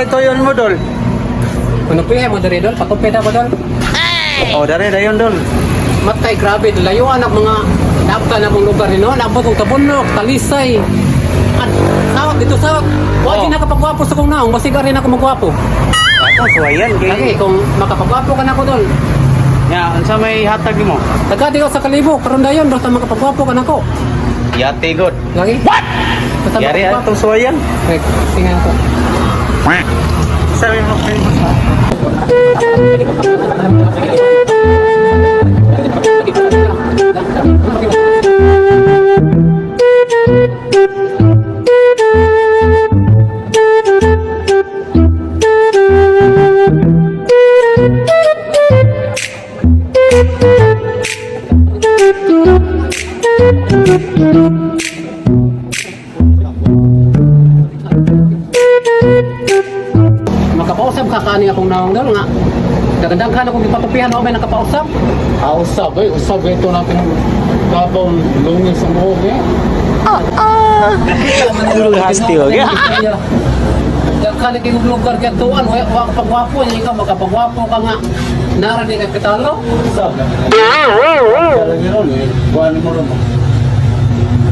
Say toyon mo, dol. Kuno pihay mo diri, dol, patupi na ko, dol. Oh, dare dayon, dol. Matay, grabe, layuan ang mga naabta na mong lugar no, naabot og Tabunok, Talisay. At sawak dito sawak. Wa Oh. di nakapagwapo sa kong naong, basig rin ako magwapo. Ato suwayan Lagi kay. kung makapagwapo ka na ko, dol. Nya, unsa may hatag nimo? Tagadi ko sa kalibo, karon dayon basta makapagwapo ka nako. Yate god. Lagi. What? Basta Yari makapagwapo. atong suwayan. Wait, tingnan ko. Sabi mo Makapausap ka kaani akong naong, dol, nga. Dagandaghan akong gipatupihan o may nakapausap. Ah, usab eh. Usab ito natin Davao lungin sa buhok eh. Hasti og. Daghan kay kong lugar kay tuan, wa wa kapagwapo niya ikaw makapagwapo ka nga. Nara di ka katalo. Usab. Kaya ron eh. Buwan mo ron.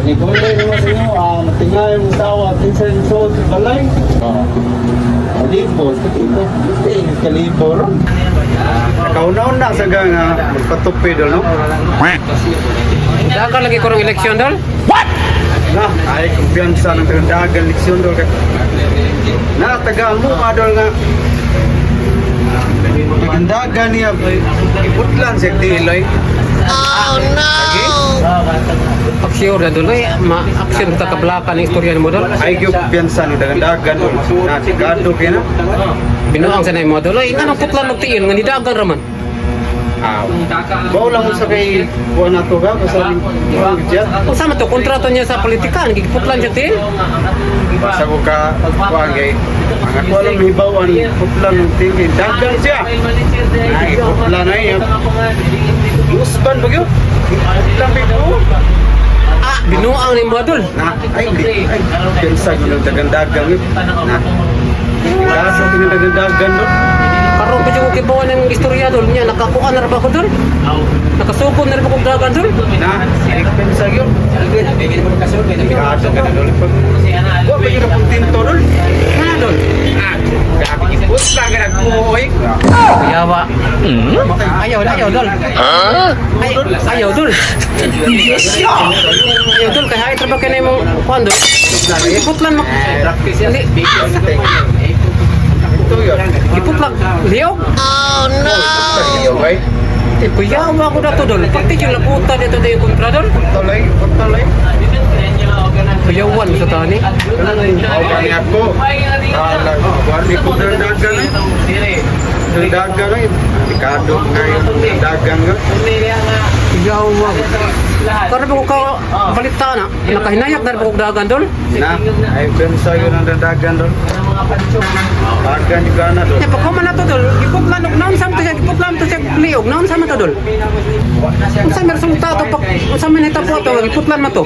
Ni Golay naman sa inyo, ah, matingay mo sawa, tinsa yung suot sa balay. Kalibo, ito. Kalibo ron. Nakauna-una sa nga magpatupi dol, no? Dagan lagi korong eleksyon, dol. Na, ay kumpiyansa ng dagan leksyon, dol, kay. Na taga mo adol nga. Dagan niya iputlan sa tiloy. Aksyon na dol, eh, ma aksyon ta kablakan ang istorya nimo, dol. Ay gyud kumpiyansa ng dagan dol. Na sigado kay na. Binuang sa nimo, dol. Ay nganong putlan og tiil nga nidagan ra man? Ah. Bao lang sa kay buwan na to ga basta buwan gid. Unsa man to kontrato niya sa politikan, giputlan siya tiil? Basta ko ka kuan kay ang ako lang hibawan putlan ng tingin. Dagan siya. Ay putlan ay. Usban ba gyud? Putlan ba? Ah, binuang nimo, dol. Na, ay, hindi. Ay, pinsa ko ng dagan-dagan yun. Na, kaso kinadagan-dagan doon. Karon pa jud ko kibawan ng istorya, dol niya, nakakuan na ra ba ko, dol? Nakasukod na ra ba kog dagan, dol? Na, ay, pinsa yun. Kaso ka na doon. Wa ba yun akong tinto doon? Ha, dol. Ah, grabe, iputla ka nagpuhoy. Yawa. Ayaw, ayaw, dol. Ay, ayaw, dol. Ayaw, dol. Kaya ay trabaho kayo na imong kuan, dol. Giputlan mo. Hindi. Ito yun. Giputlan. Liog. Okay. Eh, kuyawa ko na to, dol. Pati yung laputa dito na yung kontra, dol. Tuloy, tuloy. Kuyawan sa tani. Ako ba niya ako? Ah, buwan ni ko dagan eh. Dagan eh. Dekado ngayon. Dagan nga. Kuyawa. Karon ba ko ka balita na? Nakahinayak na rin ba kog dagan, dol? Na, ay pinsa yun ang dagan doon. Dagan yung gana doon. Ya, pagkuman na to, dol. Giputlan og naon sa to siya, giputlan to siya liog. Naon sa man to, dol? Unsa may resulta to pag unsa man hitabo to, giputlan man to?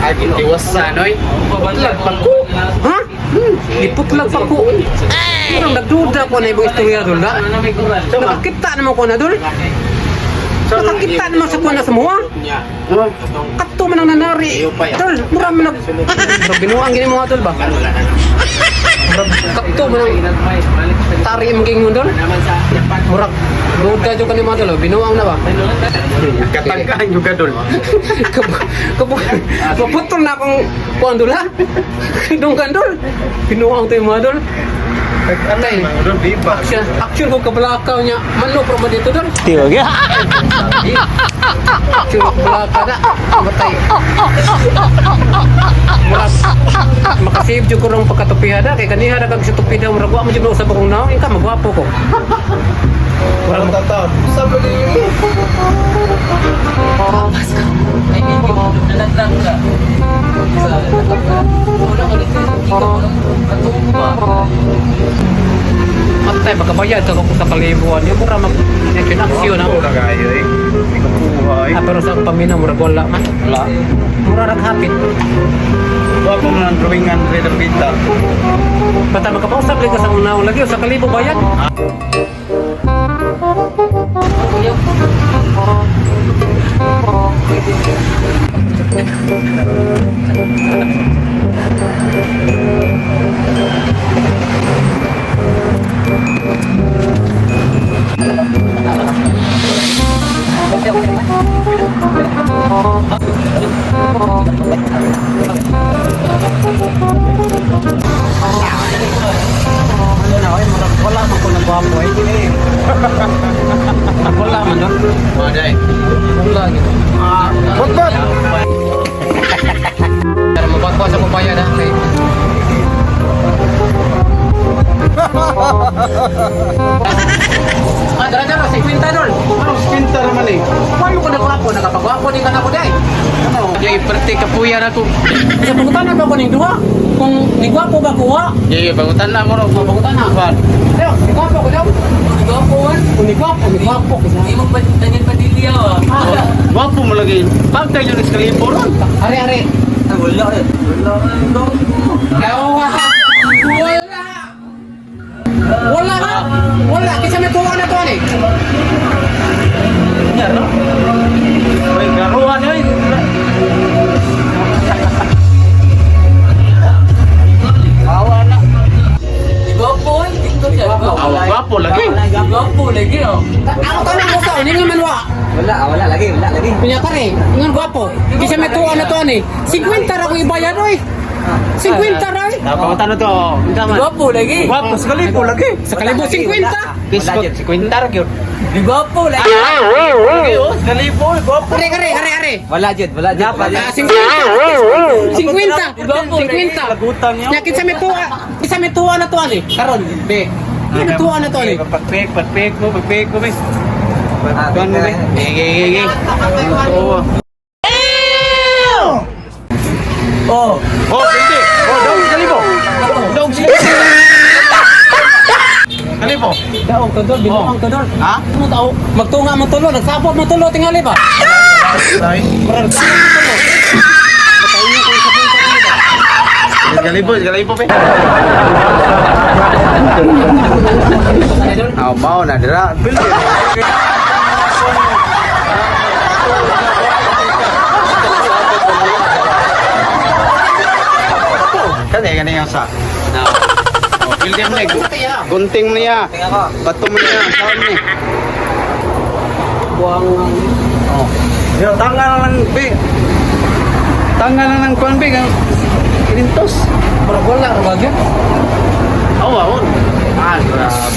Ay, tiwas sa noy. Putlag pa ko. Ha? Giputlag pa ko. Murang nagduda ko na ibang istorya, dol, na. Nakakita naman ko na, dol. Nakakita naman sa kuha na sa muha. Kato man ang nanari. Dol, mura man nag... Murag binuang gini mo, dol ba? Murag kato man ang tari imong gingon, dol. Murag duda jud kani mga dol, oh. Binuang na ba? Katagaan yung gadol. Kaputol na akong kuan, dol, ha? Dunggan, dol. Binuang to yung mga dol. Atay, doon biba. Action, action ko kabalakaw niya. Manlo pro ba dito, dol? Tiwag ya. Action ko kabalakaw na. Matay. Murag makasave jud ko rong pagkatupiha da kay kaniha ra kag sa tupida, murag wa mo jud usab akong naong ika magwapo ko. Murag tataw. Sabi ni Matay, pagkabayad ka ko sa kalibuan. Yung mura mag action action Ako ha. na kayo eh. Kuha eh. Ah, pero sa akong paminaw, murag wala man. Wala. Mura rag hapit. Wa ko man drawingan rin ang pita. Basta makapausap lang ka sa unang lagi, sa kalibo bayad. Ano na, oy, murag wala man ko ng gwapo eh. Murag wala man doon. Maday. Wala gito. What what? Pero mabagwa sa kumpanya na kay. Ah, dara dara, 50 dol. Ano spinta naman eh. Paano ko nagwapo? Nakapagwapo din ka na ko day. Ano? Jay, perte kapuya na ko. Sa pangutan na ba ko ning duha? Kung nigwapo ba kuha? Jay, pangutan na mo ro. Pangutan na. Daw, nigwapo ko daw. Gwapo man. Kung nigwapo, nigwapo ko. Imong pa Daniel Padilla ah. Wapo mo lagi. Pagkay yun sa kalibo ron. Are are. Wala eh. Wala. Wala. Wala. Wala ha? Wala. Kisa may tuwa na to ani. Oy, garuan oy. Awa na. Gwapo eh. Dito siya. Awa, gwapo lagi. Gwapo lagi oh. Ako tanong mo sa unin nga man wa. Wala, wala lagi, wala lagi. Kunya kare, ingon gwapo. Kisa may tuwa na to ani. 50 ra ko ibayad oy. 50 ra oy. Pangutan na to. Unsa man? Gwapo lagi. Gwapo sa kalibo lagi. Sa kalibo 50. Wala jud. 50 ra gyud. Gwapo lagi. Lagi oh, sa kalibo, gwapo. Are are are are. Wala jud, wala jud. Wala Ah, 50. 50. 50. Lagutan niyo. Nya kinsa may tuwa, kinsa may tuwa na to ani. Karon, be. Kinsa tuwa na to ani. Pagpek, pagpek mo, pagpek mo, be. Pagpek mo, be. Ge, ge, ge. Oo. Oh. Oh, pwede. Oh, daog sa kalibo. Daog sa kalibo. Kalibo. Daog ka dol, binuang ka dol. Ha? Mo tao, magtunga mo tulo, nagsabot mo tulo tingali ba? Ay. Murag tulo. Patayin ko sa punta ni ba. Kalibo, kalibo, be. Ah, mao na dira. Pwede. Kani kani yung sa. Oh, pildi mo na. Gunting mo niya. Bato mo niya. Saan ni? Buang Oh. Yo, tanga na lang, be. Tanga na lang kuan, be. Inintos. murag wala ra ba gyud? Awa, on. Ah, grabe.